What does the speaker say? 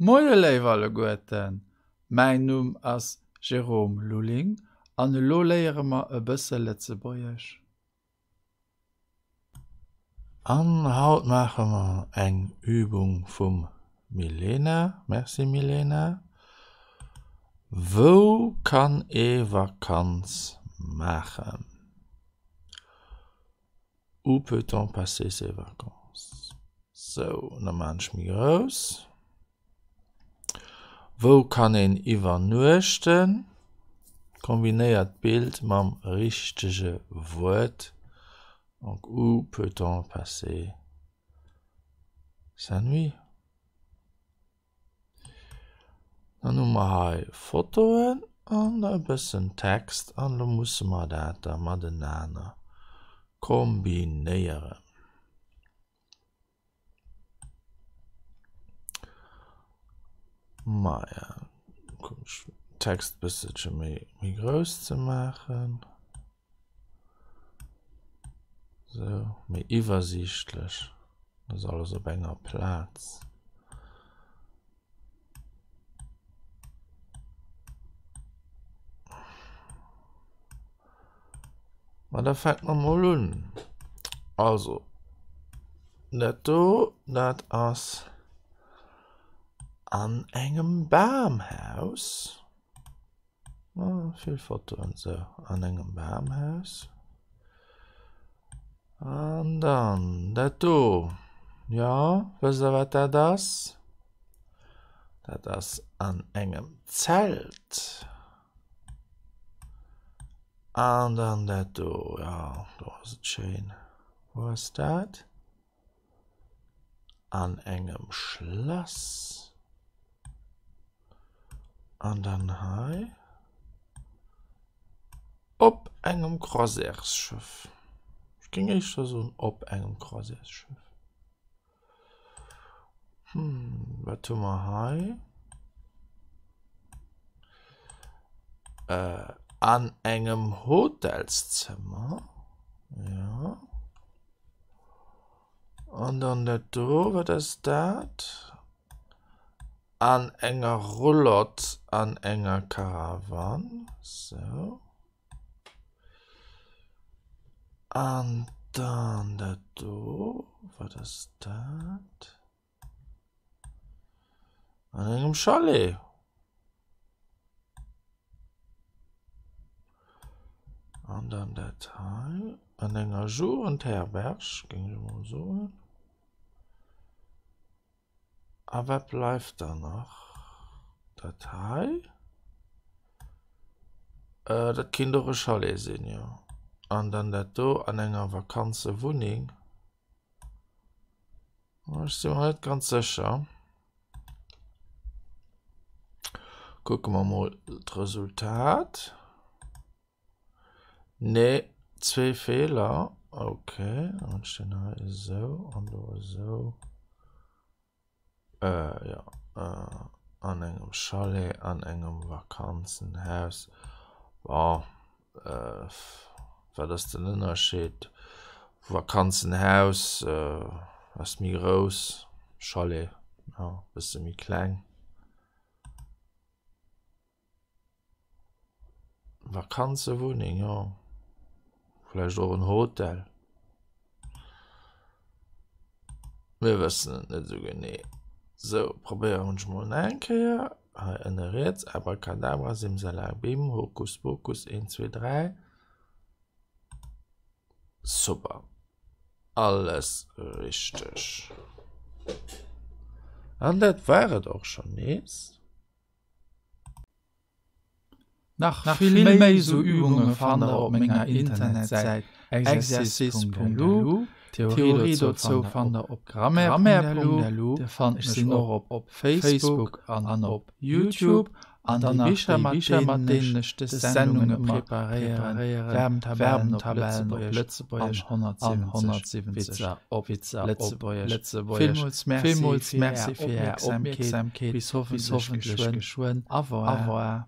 Moie léif alleguerten, mäin Numm ass Jérôme Lulling an elo léiere mer e bësse Lëtzebuergesch. An haut maache mer eng Übung vum Milena. Merci Milena. Wou kann ee Vakanz maachen? Où peut-on passer ses vacances? Sou, da maan ech méi grouss. Wou kann een iwwernuechten? Kombinéiert d'Bild mam richtege Wuert. Donc, où peut-on passer sa nuit? Dann hu mer hei Fotoen an e bëssen Text an elo musse mer dat da matenaner kombinéieren. Maja, Text bësselche méi méi grouss ze maachen. Sou, méi iwwersiichtlech. Ass alles op enger Plaz. Ma da fänke mer mol un. Also, dat do, dat ass an engem Bamhaus. Oh, vill Fotoen sou an engem Bamhaus. An dann dat do. Jo, wësst der wat dat ass? Dat ass an engem Zelt. An dann dat do, jo, do ass et schéin. Wou ass dat? An engem Schlass. An dann hei op engem Croisièresschëff. Ech géing éischter soen op engem Croisièresschëff. Hm, wat hu mer hei? Äh, an engem Hotelszëmmer. Ja. An dann dat do, wat ass dat? An enger Roulotte an enger Caravane. Sou. An dann dat do, wat ass dat? An engem Chalet. An dann dat hei an enger Jugendherberg, géing ech emol soen. A wat bleift dann nach? Dat hei? Äh, dat kinnt och e Chalet sinn, jo. An dann dat do an enger Vakanzewunneng. Ech si mer net ganz sécher. Kucke mer mol d'Resultat. Nee, zwee Feeler. Okay, dann stinn hei esou an do esou. Äh, jo, an engem Chalet, an engem Vakanzenhaus. Bon, wat ass den Ënnerscheed? Vakanzenhaus ass méi grouss, Chalet, jo, bësse méi kleng. Vakanzewunneng, jo. Vläicht och en Hotel. Mir wëssen et net esou genee. Sou, probéieren ech mol nach eng Kéier. Hei ënne riets, Abracadabra, Simsalabim, Hokus Pokus, 1, 2, 3. Super. Alles richteg. An dat war et och schonn nees. Nach vill méi sou Übunge fannt der op menger Internetsäit exercice.lu. D'Theorie dozou fannt der op grammaire.lu. Dir fannt mech och op Facebook an op Youtube. An dann nach déi Bicher, mat deenen ech dës Sendunge preparéieren, Verbentabellen op Lëtzebuergesch an 170 Witzer op Lëtzebuergesch. Villmools Merci fir Är Opmierksamkeet. Bis hoffentlech geschwënn. Au revoir.